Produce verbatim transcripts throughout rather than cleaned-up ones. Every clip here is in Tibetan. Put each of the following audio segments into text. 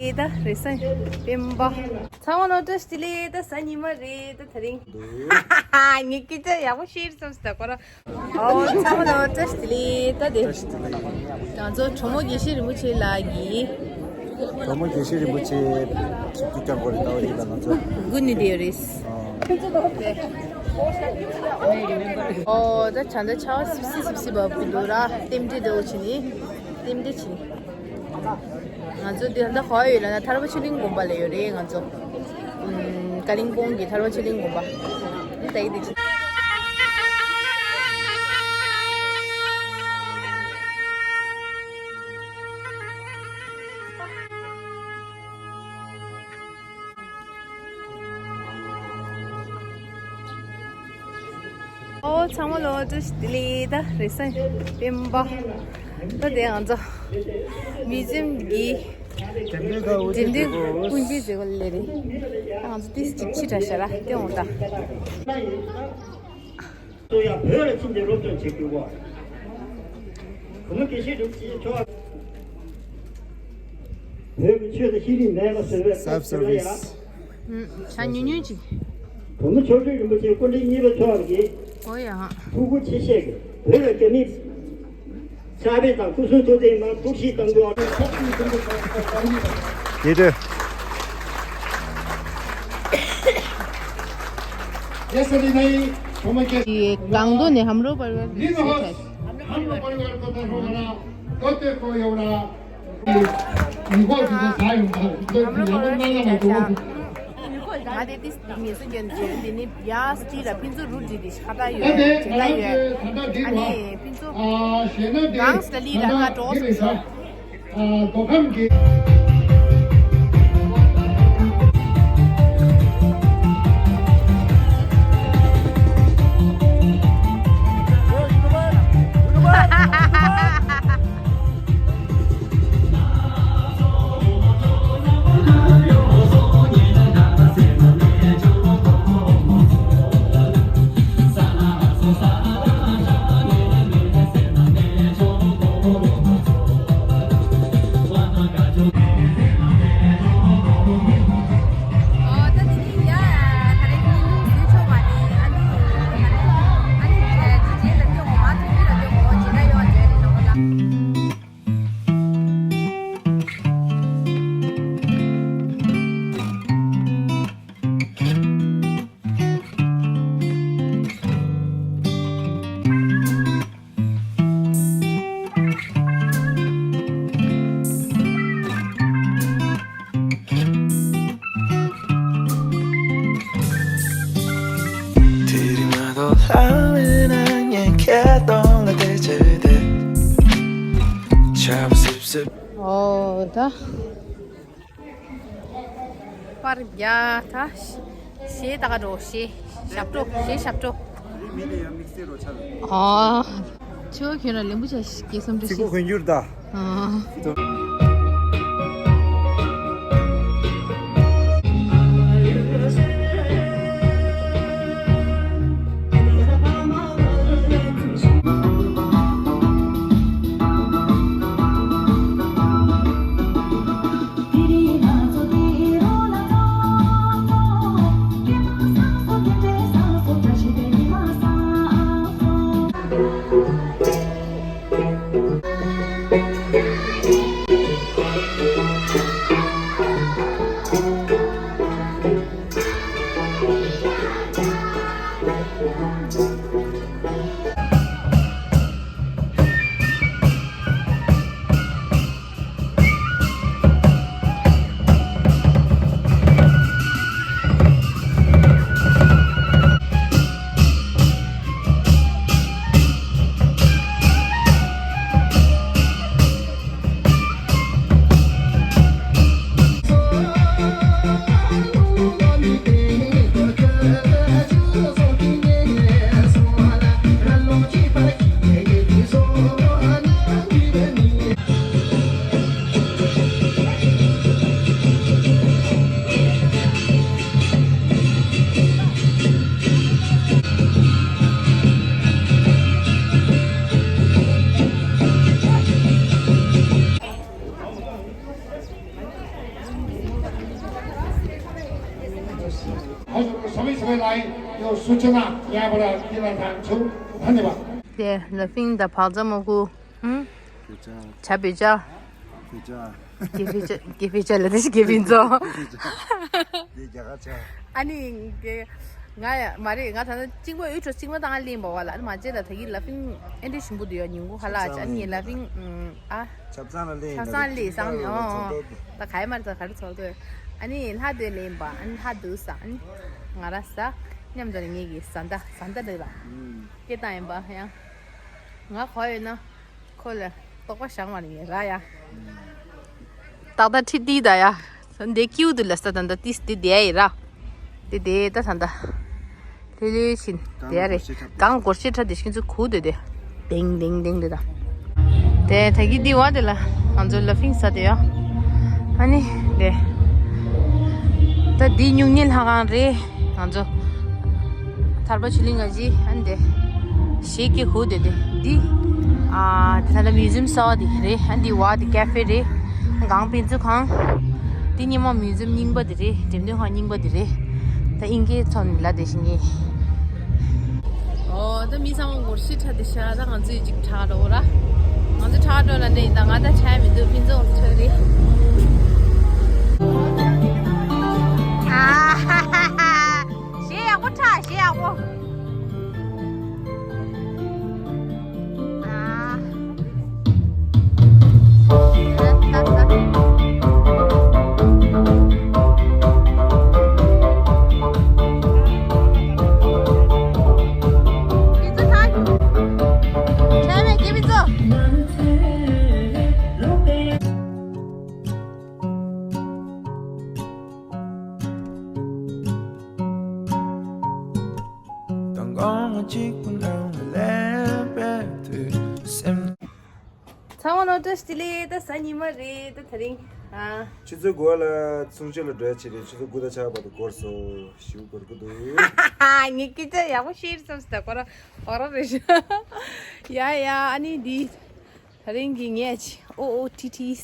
ལེ་ད་རེས་སྤེན་པ། ཚང་མ་ལོ་བཀྲ་ཤིས་བདེ་ལེགས། ད་གཟའ་ཉི་མ་རེད། ད་དེ་རིང་ངས་སྐད་ཆ་ཡག་པོ་བཤད་སོང་ཟེར་ད་ཁོ་རང་། ཨོ་ཚང་མ་ལོ་བཀྲ་ཤིས་བདེ་ལེགས། ད་དེ་བཀྲ་ཤིས་བདེ་ལེགས། ང་ཚོ་གྲོ་མོ་དགེ་བཤེས་རིན་པོ་ཆེ་ལགས་ཀྱིས། གྲོ་མོ་དགེ་བཤེས་རིན་པོ་ཆེ་ཞིག་ཏུ་བསྐྱངས་དགོས་རེད། ད་འོ་དེ་ལ་ང་ཚོ་སྒུག་ནས་བསྡད་ཡོད་རེད། ཨོ་ད་ད་ལྟ་ཆར་པ་སིབ་སིབ་སིབ་སིབ་བབས་ཀྱི་འདུག་ར། རྟེན་འབྲེལ་འདྲ་བོ་བྱས་ནས་རྟེན་འབྲེལ་བྱས་ནས། ང་ཚོ་འདི་ད་ལྟ་ག་པར་ཡོད་ལབ་ན། ཐར་པ་ཆོས་གླིང་དགོན་པ་ལ་ཡོད་རེད་ང་ཚོ། ཨམ། ཀ་ལིང་པོང་གི་ཐར་པ་ཆོས་གླིང་དགོན་པ། འདི་ད་ཡིན་འདི་བྱེད། ཨོ་ཚང་མ་ལོ་བཀྲ་ཤིས་བདེ་ལེགས། ད་རེས་སྤེན་པ། ད་དེ་ང་ཚོ་མིའུ་ཛིམ་གྱི་འགྲེམས་སྟོན་ཁང་དབུ་འབྱེད་མཛད་སྒོ་ལས་རེད། ད་ང་ཚོ་ཏིས་ཅིག་ཕྱི་དྲགས་ཤག་ར། དེ་འོང་ད། གཙོ་ཡང་བོད་ལ་ཚུད་དེ་སློབ་སྦྱོང་བྱེད་དགོས་པ། བུ་མོ་དགེ་བཤེས་སྒྲུབ་ཀྱི་ཆོག་བོད་ཀྱི་ཆོས་དང་ཤེས་རིག་མེད་པ་བཟོ་བའི་སྐབས་དེ་ལ་ཡང་། ཨུམ། ཤ་ཉུང་ཉུང་ཅིག་བུ་མོ་མཆོག་སྤྲུལ་རིན་པོ་ཆེ་སྐུ་ཕྲེང་གཉིས་པ་མཆོག་གིས། ཨོ་ཡ། ཐུགས་ཁུར་ཆེ་བཞེས་ཀྱིས་བོད་ལ་རྒྱ་མིས་ཕྱག་དཔེ་དང་སྐུ་གསུང་ཐུགས་རྟེན་མར་གཏོར་བཤིག་བཏང་དགོས། དེ་དུས། Yesterday night, Choma Kya གང་དུ་ནས་ཧམ་རོ་པར་ཝར། ང་དེ་ཏིས་ངེས་སུ་འགྱོན་རྗེས་འདི་ནི་ཡ་སི་ཏི་ར་ཕིན་ཚུ་རུ་ཏི་ཏི་ཤ་ད་ཡོད་ཅེ་ད་ཡོད། ཨ་ནི་ཕིན་ཚུ་གང་སི་ལི་ར་ང་འགྲོ་སོང་། དེ་རིང་མ་གཏོགས་ལྷ་མེད་ན་ངས་ཁྱེད་གདོང་ལ་བལྟས་བྱས་ཏེ། ཆར་པ་སིབ་སིབ། ཨོ་ད། པར་རྒྱག་ད། གཞས་ད་ག་འགྲོ་གཞས། ཞབས་བྲོ་གཞས་ཞབས་བྲོ། ཨ། ཆོས་ཁྱོད་རང་ལེན་པོ་ཆ་ཞིག་སྐྱེ་སེམས་བཀྲ་ཤིས། ཚིག་པ་གོན་འགྱུར་ད། ཨ། समय समयलाई यो सूचना यहाँबाट दिन चाहन्छु। धन्यवाद। དེ་ལ་ཕིང་ད་བག་ཙམ་མ་ཁུ། ཧུམ། བེ་ཅ། ཇ་བེ་ཅ། བེ་ཅ། གེ་བེ་ཅ། གེ་བེ་ཅ་ལ་དེ་ཤི་གེ་བིན་ཙོ། དེ་རྒྱ་གར་ཆ། ཨ་ནི་གེ་ང་ཡ་མ་རེད། ང་ད་ནི་གཅིག་པོ་ཡུལ་གྲོ་གཅིག་པོ་དང་ལེན་པ་བ་ལ། ཨ་ནི་མ་བྱེད་ད་ད་གི་ལ་ཕིང་ཨེ་འདྲི་ཞིམ་པོ་འདུག་ཡ། ཉིན་གུང་ཧ་ལ་ཅ། ཨ་ནི་ལ་ཕིང་ཨ། ཆབ་གསང་ལ་ལེན། ཆབ་གསང་ལེན་སང་ནི་ཨོ། ད་ག་ཡ་མ་རེད། ད་ག་རེ་ཚོགས་དོ། ཨ་ནི་ལྷ་དེ་ལེན་པ། ཨ་ནི་ལྷ་འདུག་ས། ཨ་ནི་ང་ར་ས། མཉམ་དུ་ནི་ངེད་ཀྱི་བཟའ་ཟླ་བཟའ་ཟླ་འདྲ་ལ་སྐད་བཏང་ཡིན་པ་ཡང་། ང་གོ་ཡོད་ན་ཁོ་ལ་རྟོག་པ་བཞག་མ་ནི་ར་ཡ། ཏག་ཏག་ཁྲིད་དེ་ད་ཡ། འདི་ཀིའུ་དུ་ལ་ས་ད་ད་ཏིས་དེ་དེ་ཡ་ཡི་ར། དེ་དེ་ད་ད་ད། ལྷོད་ལྷོད་ཕྱིན། དེ་ཡ་རེད། གང་སྒོར་ཤེ་ཁྲ་དེ་ཤིན་ཚུ་གུ་དེ་དེ། ཏེང་ཏེང་ཏེང་དེ་ད། དེ་ད་གི་དེ་བ་དེ་ལ་ང་ཚོ་ལ་ཕིང་ས་དེ་ཡ། ཨ་ནི་དེ། ད་དེ་སྨྱུང་གནས་ལྷ་ཁང་རེད། ང་ཚོ་ཐར་པ་ཆོས་གླིང་ག་ཅི་ཨ་ནི་དེ་ཞེས་ཀྱི་ཧུ་དེ་དེ་འདི། ཨ་དེ་ད་ལ་མིའུ་ཛིམ་གསར་པ་དེ་རེད། ཨ་འདི་བ་དེ་ཀ་ཧྥེ་རེད། གང་ཕན་ཚུན་གང་། དེ་ཉི་མ་མིའུ་ཛིམ་རྙིང་པ་དེ་རེད། འགྲེམས་སྟོན་ཁང་རྙིང་པ་དེ་རེད། ད་ཨིན་སྐད་ཚོ་ནི་ལ་དེ་བཞིན་ངེས། ཨོ་ད་མི་ཚང་མ་སྒོར་ཤི་ཁྲ་དེ་ཤ་ད་ང་ཚོས་ཅིག་ཁྲག་འགྲོ་ར། ང་ཚོ་ཁྲག་འགྲོ་ལ་འདྲེ་ཡིན། ད་ང་ད་ཁྲག་མི་འདུག་ཕན་ཚུན་ཁྲག་རེད། ཨ་ཧ་ཧ་ཧ། གཞས་ཡག་པོ་ཁྲ། གཞས་ཡག་པོ། ཨ། ཚང་མ་ལོ་བཀྲ་ཤིས་བདེ་ལེགས། ད་གཟའ་ཉི་མ་རེད། ད་དེ་རིང་ཨ། ཆུ་ཚོད་དགུ་པ་ལ་ཚུན་ཆད་ལ་འགྲོ་ཡ་བྱེད་རེད། ཆུ་ཚོད་དགུ་དང་ཕྱེད་པ་དུ་འགོར་སོང་། ཞིའུ་འགོར་གི་འདུག་ངས་སྐད་ཆ་ཡག་པོ་བཤད་བསམ་སོང་། ད་ཁོ་རང་ཁོ་རང་རེད་ཤག་ཡ་ཡ། ཨ་ནི་འདི་དེ་རིང་གི་ངས་ཨོ་ཨོ་ཊི་ཊི་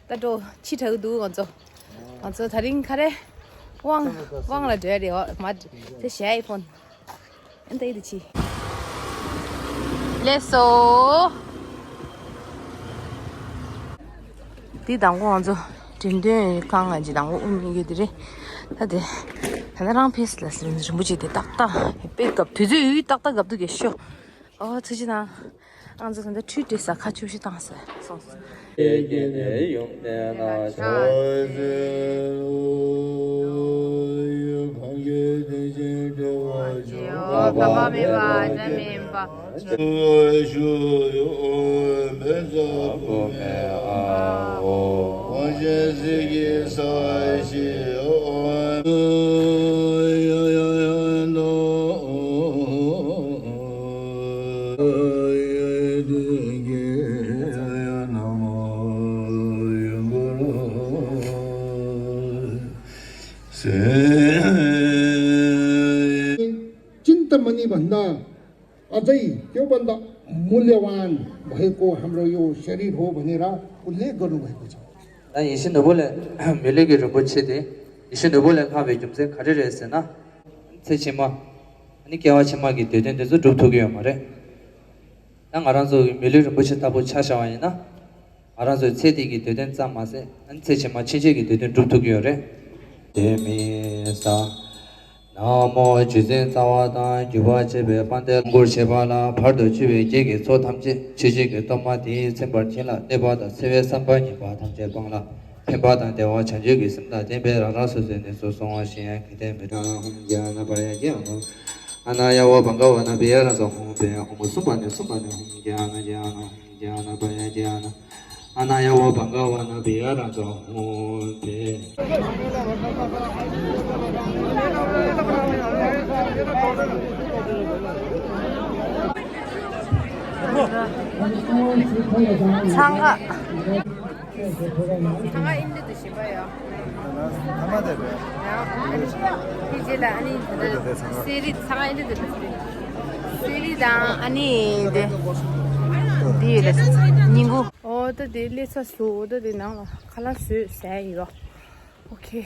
ད་འགྲོ་ཕྱི་དྲགས་འདུག་ང་ཚོ། ང་ཚོ་དེ་རིང་ག་རེ་དབང་དབང་ལ་འགྲོ་ཡ་རེད། ཨོ་མ་དེ་ཞེ་ཨའི་ཕོན། ཨན་ཏའི་དི་ཆི། ལེ་སོ། དེ་དང་པོ་ང་ཚོ་འགྲེམས་སྟོན་ཁང་ང་ཅི་དང་པོ་དབུ་མའི་ཡོད་དེ་རེད། ད་དེ་ད་ནི་རང་ཕེས་ལ་སེམས་རིན་པོ་ཆེ་དེ་ཏག་ཏག་དཔེ་སྐབས་དུས་ཚོད་ཡུལ་ཏག་ཏག་སྐབས་དུ་གེ་ཤོ། ཨོ་ཚུ་ཅི་དང་། ང་ཚོ་ད་ལྟ་ཁྲུས་བྲེས་ས་ཁ་ཆུ་བཞི་བཏང་ས་སོང་སོང་། चिंतमणि भन्दा अझै त्योभन्दा मूल्यवान भएको हाम्रो यो शरीर हो भनेर उल्लेख गर्नुभएको छ। ད་ཡིད་བཞིན་ནོར་བུ་ལས་མི་ལུས་ཀྱི་རིན་པོ་ཆེ་དེ་ཡིད་བཞིན་ནོར་བུ་ལས་ལྷག་པའི་རྒྱུ་མཚན་ག་རེ་རེད་ཟེར་ན། ཚེ་ཕྱི་མ་ཨ་ནི་སྐྱེ་བ་ཕྱི་མ་གི་འདོད་དོན་དེ་ཚོ་འགྲུབ་ཐུབ་ཀྱི་ཡོད་མ་རེད། ད་ང་རང་ཚོ་གི་མི་ལུས་རིན་པོ་ཆེ་ལྟ་བུ་ཆ་བཞག་པ་ཡིན་ན། ང་རང་ཚོའི་ཚེ་འདི་གི་འདོད་དོན་ཙམ་མ་ཟད་ཨ་ནི་ཚེ་ཕྱི་མ་ཕྱིན་ཆད་ཀྱི་འདོད་དོན་འགྲུབ་ཐུབ་ཀྱི་ཡོད་རེད། དེ་མི་ས། ན་མོ་རྗེ་བཙུན་རྩ་བ་དང་བརྒྱུད་པར་བཅས་པའི་དཔལ་ལྡན་མགུར་བྱེད་པ་ལ་བར་དུ་གཅུ་བའི་རྒྱན་གྱི་ཚོགས་ཐམས་ཅད་ཆོས་ཀྱི་གཏོར་མ་དེས་ཚིམ་པར་བྱིན་ལ། གནོད་པ་དང་འཚེ་བའི་བསམ་པ་ཉེས་པ་ཐམས་ཅད་སྤངས་ལ། ཕན་པ་དང་བདེ་བ་བྱང་ཆུབ་ཀྱི་སེམས་དང་ལྡན་པས་རང་རང་སོ་སོའི་གནས་སུ་སོང་བ་ཞིག་ཡང་གི་ལྡན་མི་འགྲོ། ཧུམ་ཀྱ་ན་པ་ཡ་ཀྱ་ཧུམ། ཨ་ན་ཡ་ཝ་བྷ་ག་ཝ་ན་བི་ཡ་ར་ཛ་ཧུམ་བེ་ཧུམ། གསུམ་པ་ནས་གསུམ་པ་ནས་ཧུམ་ཀྱ་ན་ཀྱ་ན་ཧུམ་ཀྱ་ན་པ་ཡ་ཀྱ་ན། ཨ་ན་ཡ་ཝ་བྷ་ག་ཝ་ན་བི་ཡ་ར་ཛ་ཧུམ་བེ། ཚང་ག་ཚང་མ་ཨིན་དུ་དུ་ཞིམ་པ་ཡོད། ཐ་མ་དེ་རེད། ཡང་ཨ་ནི་དེ་རྗེས་ལ་ཨ་ནི་དེ་འདྲ་གསེར་རི་ཚང་མ་ཨིན་དུ་དུ་གསེར་རི་དང་ཨ་ནི་དེ་འདི་ཡོད་ལ་སྙིང་གུ། ཨོ་ད་དེ་ལས་ས་སུ་ཨོ་ད་དེ་ནང་ལ་ཁ་ལག་བཟོས་ཟ་ཡི་རོ། ཨོ་ཁེ།